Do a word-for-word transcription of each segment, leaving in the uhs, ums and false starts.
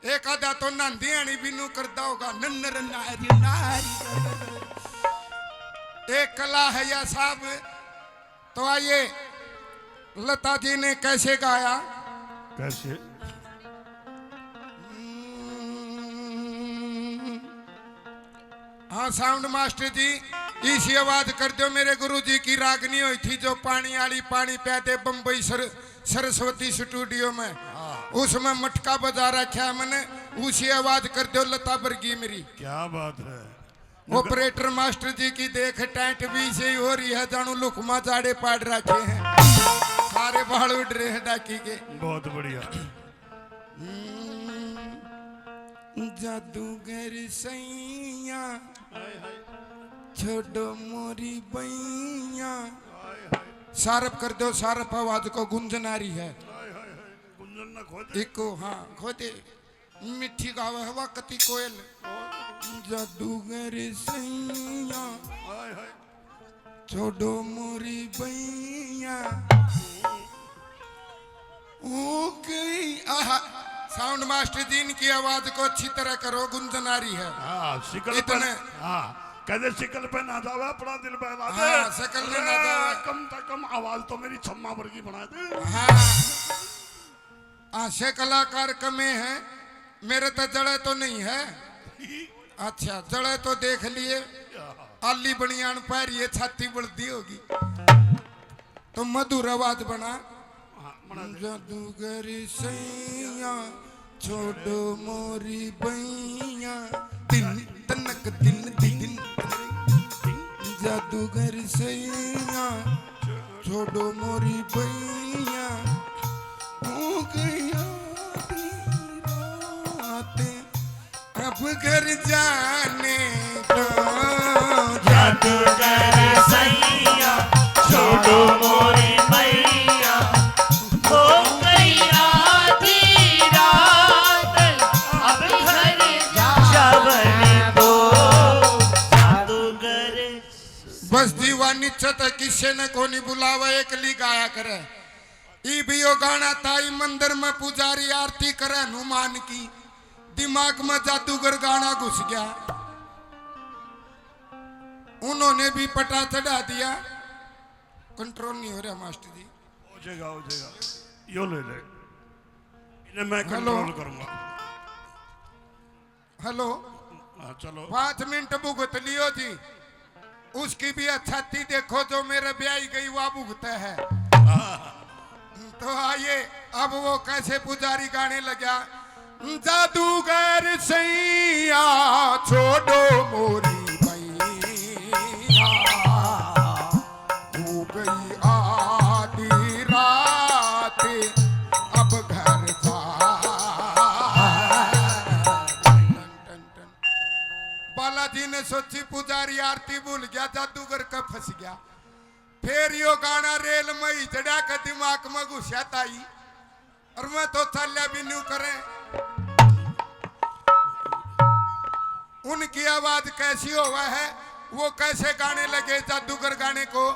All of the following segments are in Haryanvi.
एक आधा तो नहांदी आनी भी नू करदा होगा, नन्नर नारी नारी। एक कला है या साहब। तो आइए, लता जी ने कैसे गाया? कैसे? हाँ, साउंड मास्टर जी, इसी आवाज कर दो। मेरे गुरु जी की रागनी हुई थी, जो पानी आली पानी प्यादे बम्बई सर, सरस्वती स्टूडियो में, हाँ। उसमें मटका बजा रखा है मैंने, उसी आवाज कर दो, लता बरगी मेरी। क्या बात है। ऑपरेटर मास्टर जी की देख, टैंट भी सही हो रही है, जानू लुकमा जाड़े पाड़ रखे हैं सारे बाल उड़ रहे हैं डाकी के। बहुत बढ़िया। हम्म, जादूगर सैया, हाय, हाय। छोड़ो मोरी बैया। हाय, हाय। सारप कर दो, सारप आवाज को गुंजन आ रही है। हाय, हाय, हाय। गुंजन ना खोजे। इको, हाँ, खोजे। मीठी गावे हवा कती कोयल। जादूगर सैया, हाय, हाय। छोड़ो मोरी बैया। ओ गई, आहा, साउंड मास्टर जी, इनकी आवाज को अच्छी तरह करो, गुंजन आ रही है। हाँ, शिकल इतने पर, हाँ, कहते शिकल पे ना जावे, अपना दिल बहला दे। हाँ, शिकल पे ना अरे, जावे। कम से कम आवाज तो मेरी छम्मा वर्गी बना दे। हाँ। हास्य कलाकार कमे हैं, मेरे तो जड़े तो नहीं है। अच्छा, जड़े तो देख लिए, आली बनियान पहरी है, छाती बलदी होगी, तो मधुर आवाज बना। हाँ, बना दे। जादूगर सैया, छोड़ो मोरी बैया, दिन तनक दिन दिन, जादूगर सैया, छोड़ो मोरी बैया, हो गई आधी रात, अब घर जाने दो। जादूगर सैया, छोड़ो मोरी बैया, हो गई आधी रात, अब घर जावने दो। जादूगर बस दीवानी छत किसे ने कोनी बुलावा, एकली गाया करे। ई भी यो गाना ताई मंदिर में पुजारी आरती करे हनुमान की, दिमाग में जादूगर गाना घुस गया, उन्होंने भी पटा चढ़ा दिया। कंट्रोल नहीं हो रहा मास्टर जी। हो जाएगा, हो जाएगा, यो ले ले, इन्हें मैं हेलो। कंट्रोल करूंगा। हेलो। हाँ, चलो। पाँच मिनट भुगत लियो जी, उसकी भी अच्छाती देखो, जो मेरे ब्याही गई वा भुगते है। हाँ। तो आइए, अब वो कैसे पुजारी गाने लगा, जादूगर सैया, छोड़ो मोरी बैया, हो गई आधी रात, अब घर जा। Ton, ton, ton. बालाजी ने सोची, पुजारी आरती भूल गया, जादूगर का फंस गया। फिर यो गाना रेल में ही चढ़ा के दिमाग में घुसा ताई, और मैं तो चाल्या भी न्यू करें। उनकी आवाज कैसी होवे है, वो कैसे गाने लगे जादूगर गाने को।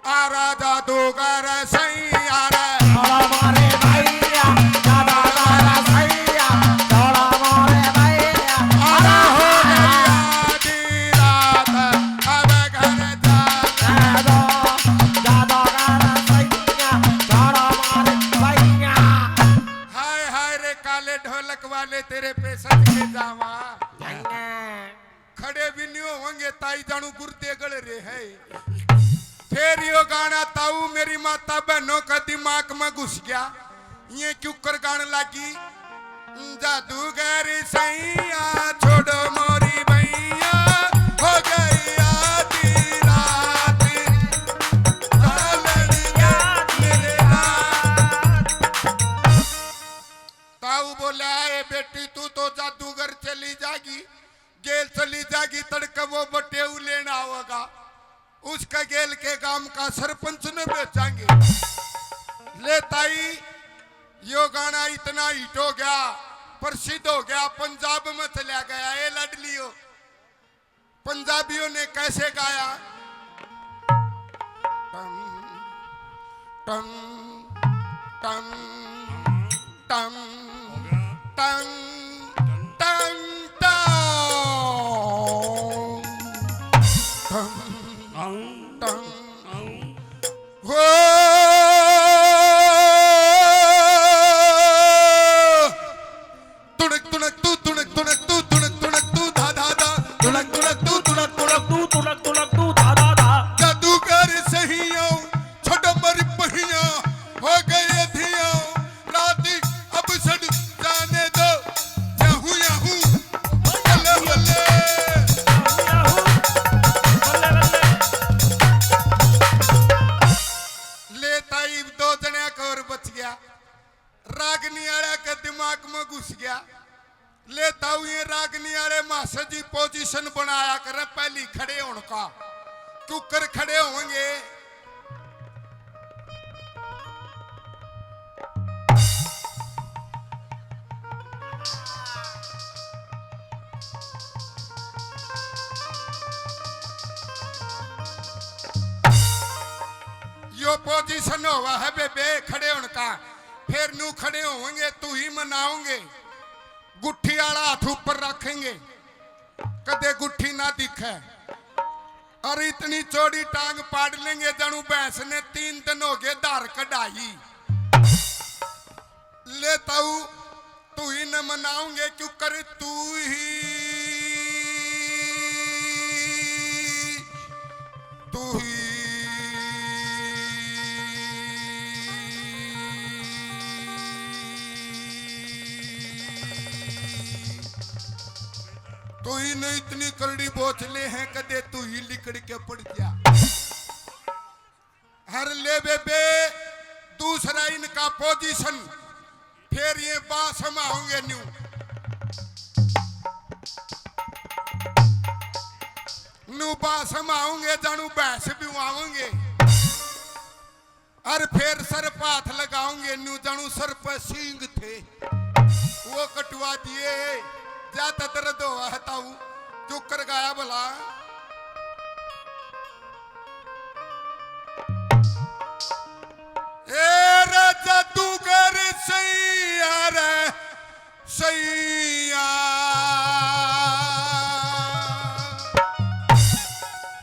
आरा जादूगर सैया रे। आरा मारे भैया, जादूगर सैया, आरा मारे भैया। आरा हो गई आधी रात, अब घर जा। जादू, जादूगर सैया, आरा मारे भैया। हाय हाय रे काले ढोलक वाले, तेरे पे सज के जावा। खड़े भी नहीं होंगे ताई, जानू गुर्दे गल रहे हैं। फिर यो गाना ताऊ मेरी माता बहनों का दिमाग में घुस गया, ये क्यों कर गाने लगी। जादूगर सैया छोड़ो मोरी बैया, हो गई आधी रात, चालन गया मेरे हाथ। ताऊ बोला, ए बेटी, तू तो जादूगर चली जागी, गेल चली जागी, तड़के वो बटेऊ लेना होगा, उसका गेल के गांव का सरपंच ने बेचांगे। ले ताई, यो गाना इतना हिट हो गया, प्रसिद्ध हो गया, पंजाब में चला गया। ए लाडलियो, पंजाबियों ने कैसे गाया? टम, टम, टम, टम, टम। तुड़क तुड़क तू, तुड़क तुड़क तू, तुड़क तुड़क तू, धा धा धा। तुड़क तुड़क तू, तुड़क तुड़क तू, तुड़क तुड़क तू, धा धा धा। जादूगर सही आऊं, छोड़ मेरी पहिया, हो गए धिया। रात अब सड़ जाने दो। Yahoo, Yahoo. बल्ले, बल्ले। ले ताई, दो जणिया का और बच गया। रागनी आला के दिमाग में घुस गया। ले ताऊ, ये रागनी आले मास्टर जी पोजीशन बनाया करें पहली खड़े होण का। क्यूकर खड़े होंगे। यो पोजीशन होवा है बेबे खड़े होण का। फिर न्यू खड़े होंगे, तू ही मनाओगे। गुट्ठी आला हाथ ऊपर रखेंगे, कदे गुट्ठी ना दिखे। और इतनी चौड़ी टांग पाड़ लेंगे, जानू भैंस ने तीन दिन हो गए धार कढ़ाई। ले ताऊ, तू ही न मनाओगे, क्यूकर तू ही, तू ही। तू ही ने इतनी करड़ी बोचले हैं, कदे तू ही लिकड़ के पड़ गया। हर ले बेबे, दूसरा इनका पोजीशन, फिर ये बांस माऊंगे न्यू। न्यू बांस माऊंगे, जानू भैंस बिवाऊंगे। और फिर सर पे हाथ लगाऊंगे, न्यू जानू सर पे सींग थे, वो कटवा दिए। ज्यादा दर्द हो हताऊ, क्यूकर गाया भला। ए रे जादूगर सैया रे सैया।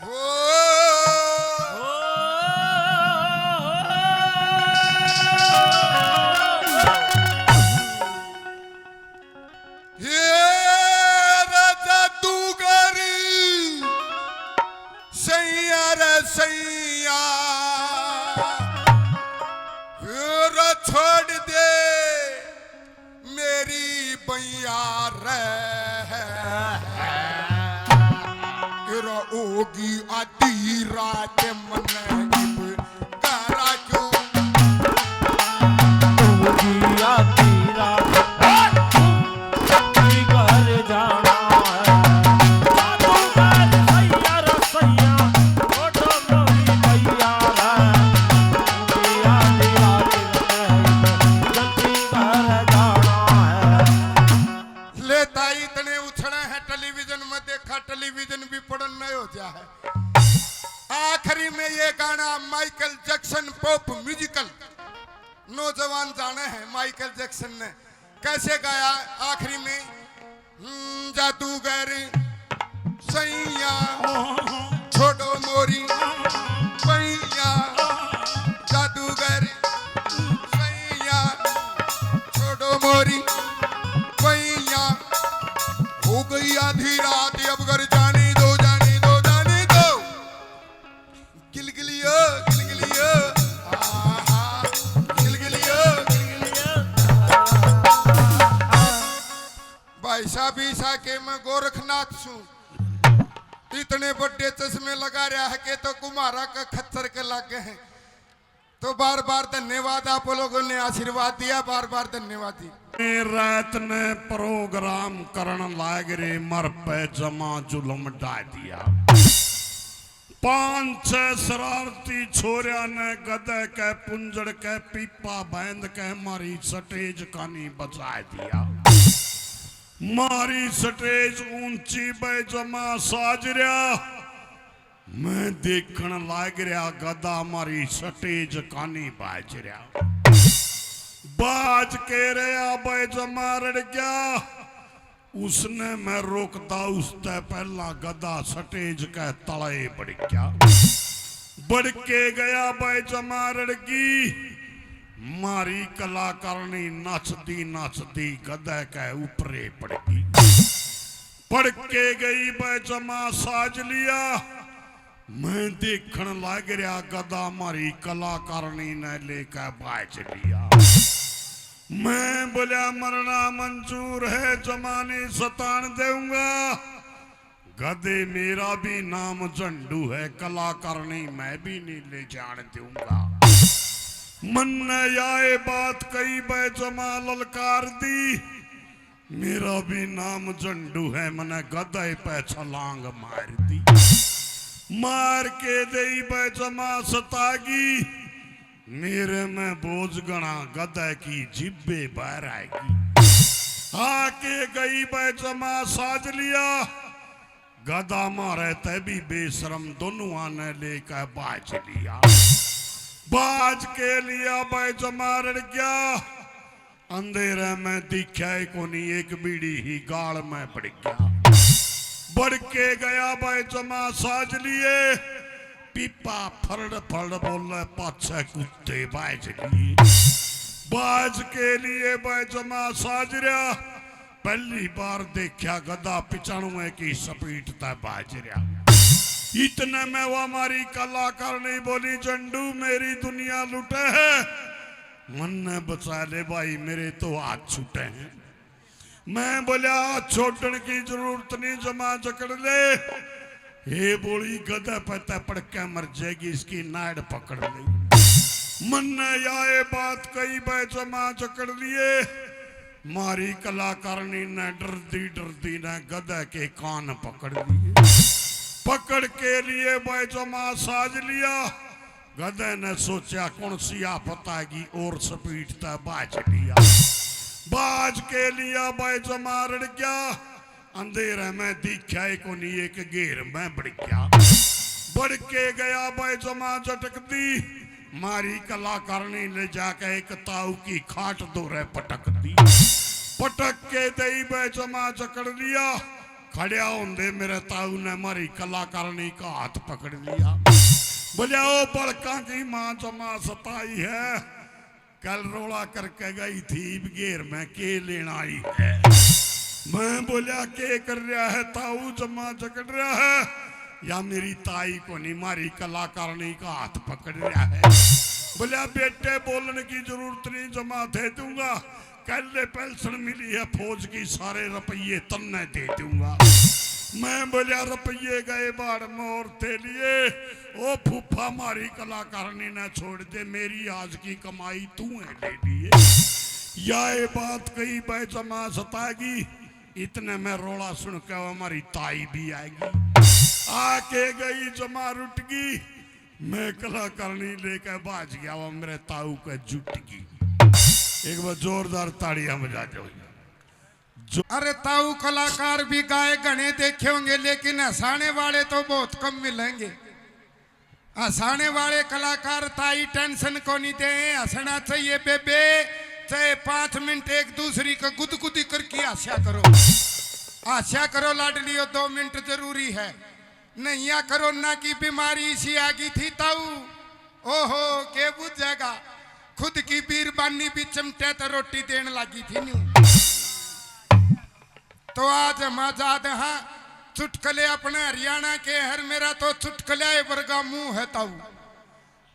ओ। हे रे जादूगर सैया रे सैया, हे रे छोड़ दे मेरी बैया रे। तेरा होगी आधी रात मन्ने इब करा क्यों? होगी आधी रात जल्दी घर जाना है। जादूगर सैया रे सैया, छोड़ो मोरी बैया रे। होगी आधी रात मन्ने इब जल्दी घर जाना है। ले ताई, इतने उछड़े हैं, टेलीविजन में देखा, टेलीविजन भी पड़न नहीं हो जा है। आखिरी में ये गाना माइकल जैक्सन पॉप म्यूजिकल, नौजवान जाने हैं माइकल जैक्सन ने कैसे गाया आखिरी में। हम्म, जादूगर सैया, छोड़ो मोरी पैया, जादूगर सैया, छोड़ो मोरी पैया। हो गई आधी रात, अब घर जाने दो, जाने दो, जाने दो। गिलगिलियो, गिलगिलियो, आहा, गिलगिलियो, गिलगिलियो। भाई साहब, ईसा के मैं गोरखनाथ सूं। इतने बड़े चश्मे लगा रहा है के तो कुम्हारा का खच्चर के लागे हैं। तो बार बार धन्यवाद, आप लोगों ने आशीर्वाद दिया, बार बार धन्यवाद जी। रात ने प्रोग्राम करण लाग रे, मर पे जमा जुलम डाल दिया। पांच छह शरारती छोरिया ने गधे के पुंजड़ के पीपा बांध के मारी स्टेज कानी बजा दिया। मारी स्टेज ऊंची बे जमा साज रहा। मैं देखण लाग रहा, गधा मारी स्टेज कानी बाज रहा। बाज के रहा बे जमा रड़ गया। उसने मैं रोकता, उसते पहला गधा स्टेज के तले बढ़ गया। बढ़ के गया बे जमा रड़गी। मारी कलाकारणी नाचदी नाचदी गधे के ऊपरे पड़ गई। पड़ के गई, बै जमा साज लिया। मैं देखण लाग रहा, गधा मारी कलाकारणी ने लेके बाज लिया। मैं बोल्या, मरना मंजूर है, जमा नहीं सतान दूंगा। गधे, मेरा भी नाम झंडू है, कलाकारणी मैं भी नहीं ले जान दूंगा। मन्ने याए बात कही, बै जमा ललकार दी, मेरा भी नाम झंडू है, मन्ने गधे पे छलांग मार दी। मार के दई बै जमा सतागी, मेरे में बोझ घणा, गधे की जिब्बे बाहर आएगी। आके गई बै जमा साज लिया, गधा मारे तै भी बेशरम दोनुआ ने लेकर बाज लिया। बाज के लिया बै जमा रड़ गया। अंधेरे में दिख्या ही कोनी, एक बीड़ी ही गाल में पड़ गया। बढ़ के गया बै जमा साज लिए, पीपा फरड़ फरड़ बोले, पाछे कुत्ते बाज लिए। बाज के लिए बै जमा साज रहा, पहली बार देखा गधा पचानवे की स्पीड तै बाज रहा। इतने में वो हमारी कलाकारणी बोली, झंडू, मेरी दुनिया लुटे है, मन्ने बचा ले भाई, मेरे तो हाथ छूटे हैं। मैं बोल्या, हाथ छोड़ने की जरूरत नहीं, जमा जकड़ ले। हे बोली, गधे पे तै पड़ के मर जाएगी, इसकी नाड़ पकड़ ले। मन्ने याए बात कही, बै जमा जकड़ लिए। मारी कलाकारणी ने डरदी डरदी ने गधे के कान पकड़ लिए। पकड़ के लिए बै जमा साज लिया। गधे ने सोचा, कौन सी आफत आएगी, और स्पीड तै बाज लिया। बाज के लिया बै जमा रड़ गया। अंधेरे में दिख्या ही कोनी, एक घेर में बड़ गया। बड़ के गया बै जमा झटक दी, मारी कलाकारणी ले जाके एक ताऊ की खाट धोरे पटक दी। पटक के दई बै जमा जकड़ लिया। खड़्या होंदे मेरे ताऊ ने मारी कलाकारणी का हाथ पकड़ लिया। बोल्या, ओ बड़का की माँ जमा सताई है, कल रोला करके गई थी, इब घेर में के लेना आई है? मैं बोल्या, के कर रहा है ताऊ, जमा जकड़ रहा है, या मेरी ताई कोनी, मारी कलाकारणी का हाथ पकड़ रहा है। बोल्या, बेटे, बोलने की जरूरत नहीं, जमा दे दूंगा, कल पेंशन मिली है फौज की, सारे रुपये तन्ने दे दूंगा। मैं बोल्या, रुपये गए बाड़ में और तेरे लिए, ओ फूफा, मारी कलाकारणी ने छोड़ दे, मेरी आज की कमाई तू है ले लिए। या ये बात कही बै जमा सतागी, इतने में रोला सुन के वो हमारी ताई भी आएगी। आके गई जमा रुट गई, मैं कलाकारणी लेके बाज गया, वो मेरे ताऊ के जुट गई। एक बार जोरदार ताड़ियां बजा दो। जो अरे ताऊ, कलाकार भी गाए घणे देखे होंगे, लेकिन हंसाने वाले तो बहुत कम मिलेंगे। हंसाने वाले कलाकार ताई टेंशन को नहीं दे, हंसना चाहिए बेबे। चाहे पांच मिनट एक दूसरी को गुदगुदी करके हंस्या करो, हंस्या करो लाडलियो, दो मिनट जरूरी है। नहीं या कोरोना की बीमारी इसी आ गई थी ताऊ, ओहो, के बुझेगा, खुद की बीरबानी भी चिमटे ते रोटी देन लागी थी न्यू। तो आज हम आजाद हाँ, चुटकले अपने हरियाणा के, हर मेरा तो चुटकले वर्गा मुंह है ताऊ।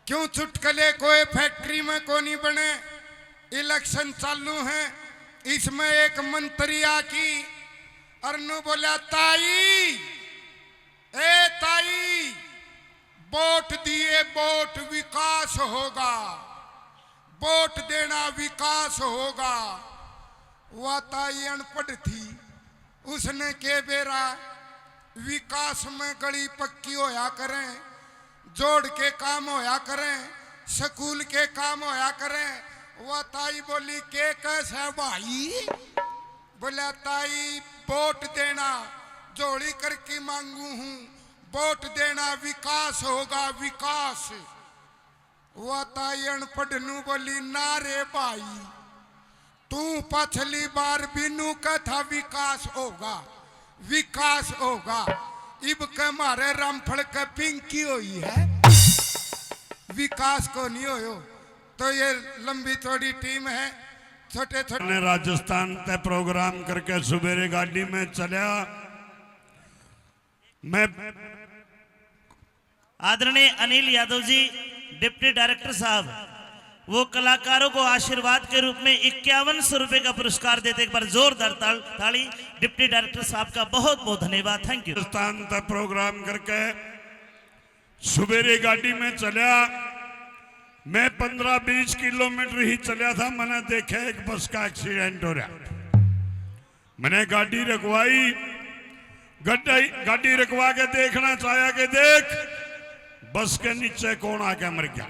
क्यों चुटकले कोई फैक्ट्री में कोनी बने, इलेक्शन चालू है, इसमें एक मंत्री आकी और नु बोला, ताई, ए ताई, वोट दिए, वोट विकास होगा, वोट देना विकास होगा। वा ताई अनपढ़ थी, उसने के बेरा विकास में गली पक्की होया करें, जोड़ के काम होया करें, स्कूल के काम होया करें। वा ताई बोली, के कैसा भाई? बोला, ताई, वोट देना, झोली करके मांगू हूँ, वोट देना, विकास होगा, विकास। वा ताई अनपढ़ नु बोली, ना रे भाई, तू पछली बार भी नु कह था विकास होगा, विकास होगा। इब के मारे रामफल के पिंकी हुई है, विकास को नहीं होयो। तो ये लंबी चौड़ी टीम है, छोटे छोटे ने राजस्थान ते प्रोग्राम करके सुबेरे गाड़ी में चल्या। मैं आदरणीय अनिल यादव जी, डिप्टी डायरेक्टर साहब, वो कलाकारों को आशीर्वाद के रूप में इक्यावन सौ रुपए का पुरस्कार देते, एक बार जोरदार ताल-, ताली। डिप्टी डायरेक्टर साहब का बहुत बहुत धन्यवाद। Thank you. राजस्थान ते प्रोग्राम करके सुबेरे गाड़ी में चल्या। मैं पन्द्रह बीस किलोमीटर ही चल्या था, मैंने देखा एक बस का एक्सीडेंट हो रहा। मैंने गाड़ी रुकवाई। गाड़ी गाड़ी रुकवा के देखना चाहा कि देख बस के नीचे कौन आके मर गया,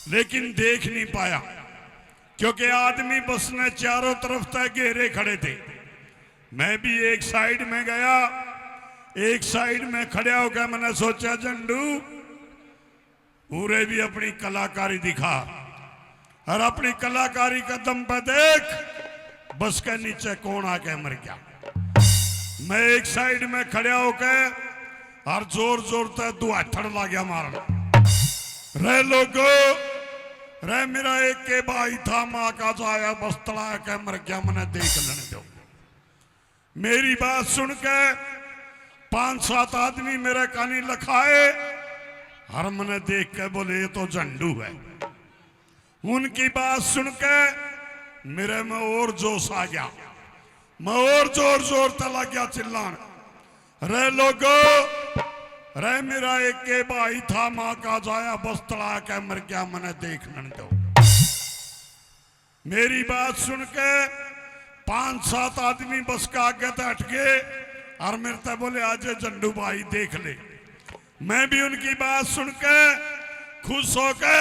लेकिन देख नहीं पाया, क्योंकि आदमी बस ने चारों तरफ तक घेरे खड़े थे। मैं भी एक साइड में गया, एक साइड में खड़ा होकर मैंने सोचा, झंडू, उरे भी अपनी कलाकारी दिखा और अपनी कलाकारी के दम पे देख बस के नीचे कौन आके मर गया। मैं एक साइड में खड़ा होके और जोर जोर से दुआथड़ लाग्या मारन, रे लोगो, रे मेरा एक के भाई था, माँ का जाया बस तला के मर गया, मने देख लेने दो। मेरी बात सुन के पांच सात आदमी मेरे कानी लखाए, हर मने देख के बोले, ये तो झंडू है। उनकी बात सुन के मेरे में और जोश आ गया, मैं और जोर जोर तै लग गया चिल्लान, रे लोगो, रे मेरा एक के भाई था, माँ का जाया बस तला के मर गया, मने देख लेने दो। मेरी बात सुन के पांच सात आदमी बस के आगे तै हट गए और मेरे तै बोले, आजे झंडू भाई देख ले। मैं भी उनकी बात सुन के खुश होके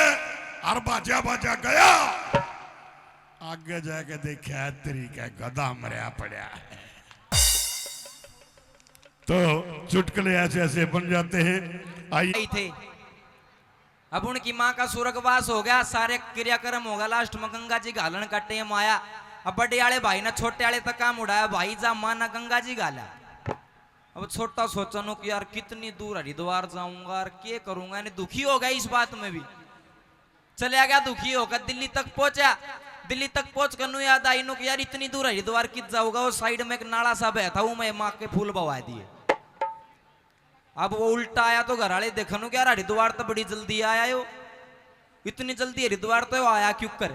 और बाजा बाजा गया। आगे जाके देखा, तेरी का गधा मरया पड़ा है। तो चुटकुले ऐसे ऐसे बन जाते हैं। आइए। आई थे। अब उनकी माँ का स्वर्गवास हो गया, सारे क्रियाक्रम हो गया, लास्ट में गंगा जी घालन का टेम आया। अब बड़े आले भाई ने छोटे आले तक काम उड़ाया, भाई जा माँ ने गंगा जी घाला। अब छोटा सोचा नो कि यार कितनी दूर हरिद्वार जाऊंगा और के करूंगा, यानी दुखी हो गया इस बात में भी। चले आ गया दुखी होकर, दिल्ली तक पहुंचा। दिल्ली तक पहुंच कर नु याद आई नो कि यार इतनी दूर हरिद्वार कित जाऊंगा, वो साइड में एक नाला सा बह था, वो मैं माँ के फूल बहा दिए। अब वो उल्टा आया तो घर वाले देखनु कि यार हरिद्वार तो बड़ी जल्दी आया हो, इतनी जल्दी हरिद्वार तो आया क्यों कर।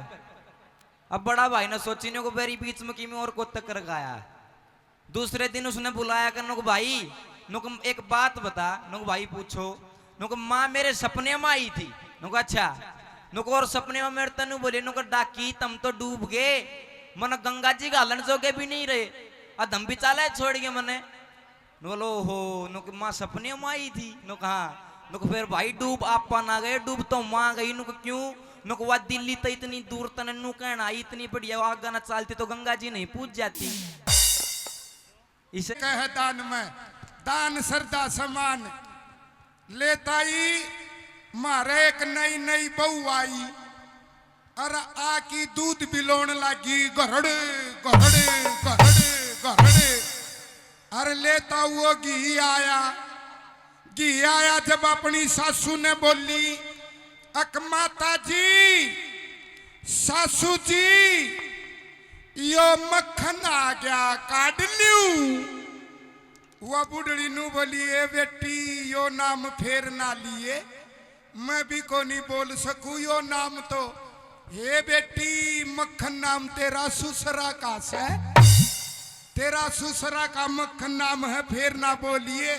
अब बड़ा भाई ने सोची ने को बेरी बीच में किमें और को तक कर आया। दूसरे दिन उसने बुलाया कर नुक भाई, नुक एक बात बता, नुक भाई पूछो, नुक माँ मेरे सपने में आई थी, नुक अच्छा, नुक और सपने में मेरे तनु बोले, नुक डाकी तम तो डूब गए, मन गंगा जी घालन जोगे भी नहीं रहे, अधम भी चाले छोड़ गए मने। बोलो हो, नुक माँ सपने में आई थी, नुक हाँ, नुक फिर भाई डूब आपा ना गए, डूब तो माँ गई, नुक क्यों, नुक वा दिल्ली तो इतनी दूर तने नू कहना आई, इतनी बढ़िया आगा ना चालती तो गंगा जी नहीं पूज जाती। इसे कह दान में, दान श्रद्धा समान। ले ताई, म्हारे एक नई नई बहू आई, अर आकी दूध बिलोण लागी, घरड़े, घरड़े, घरड़े, घरड़े। अर लेता वो घी आया, घी आया जब अपनी सासू ने बोली, अक माता जी, सासू जी, यो मक्खन आ गया, काढ़ लियो। वा बुढ़ड़ी नू बोली, ए बेटी, यो नाम फेर ना लिए, मैं भी कोनी बोल सकूं यो नाम तो। हे बेटी, मक्खन नाम तेरा सुसरा का सै, तेरा सुसरा का मक्खन नाम है, फेर ना बोलिए।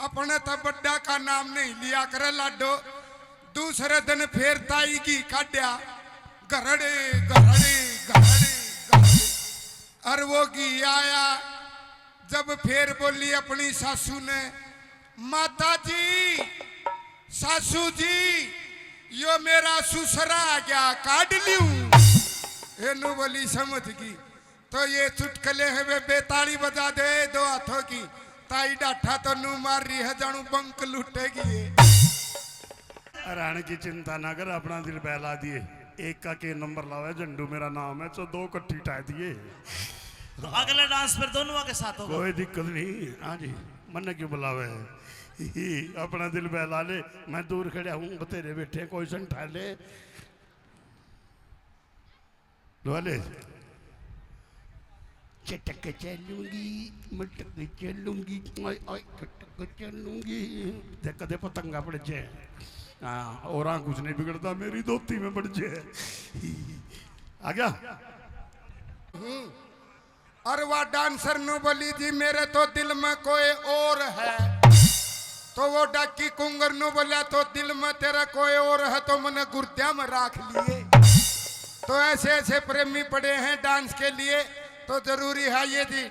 अपने तो बड्डा का नाम नहीं लिया करे लाडो। दूसरे दिन फेर ताई घी काढ़या, घरड़े, घरड़े, घरड़े, घरड़े। अर वो घी आया, जब फेर बोली अपनी सासू ने, माता जी, सासू जी, यो मेरा सुसरा आ गया, काढ़ लियो। एनू बोली समझ गई। तो ये चुटकुले हैं वे, बेताली बजा दे दो हाथों की। ताई डाठा तो नू मार रही है, जानू बंक लूटेगी ये। राण की चिंता ना कर, अपना दिल बहला दिए। एक का के नंबर लावे, झंडू मेरा नाम है, तो दो कट्ठी टाय दिए। तो अगले डांस पर दोनों के साथ होगा। कोई दिक्कत नहीं। हाँ जी, मन्ने क्यों बुलावे? अपना दिल बहला ले, मैं दूर खड़ा हूँ, बतेरे बैठे, कोई संठा ले। बोले, चटक चलूंगी, मटक चलूंगी, ओए ओए, चटक चलूंगी। देख, कदे पतंगा पड़ जाए। हाँ, और हाँ, कुछ नहीं बिगड़ता, मेरी धोती में पड़ जाए। आ गया? हम्म। और वह डांसर नू बोली, जी मेरे तो दिल में कोई और है। तो वो डाकी कुंगर नू बोला, तो दिल में तेरा कोई और है तो मैंने गुर्दिया में राख लिए। तो ऐसे ऐसे प्रेमी पड़े हैं डांस के लिए। तो जरूरी है ये जी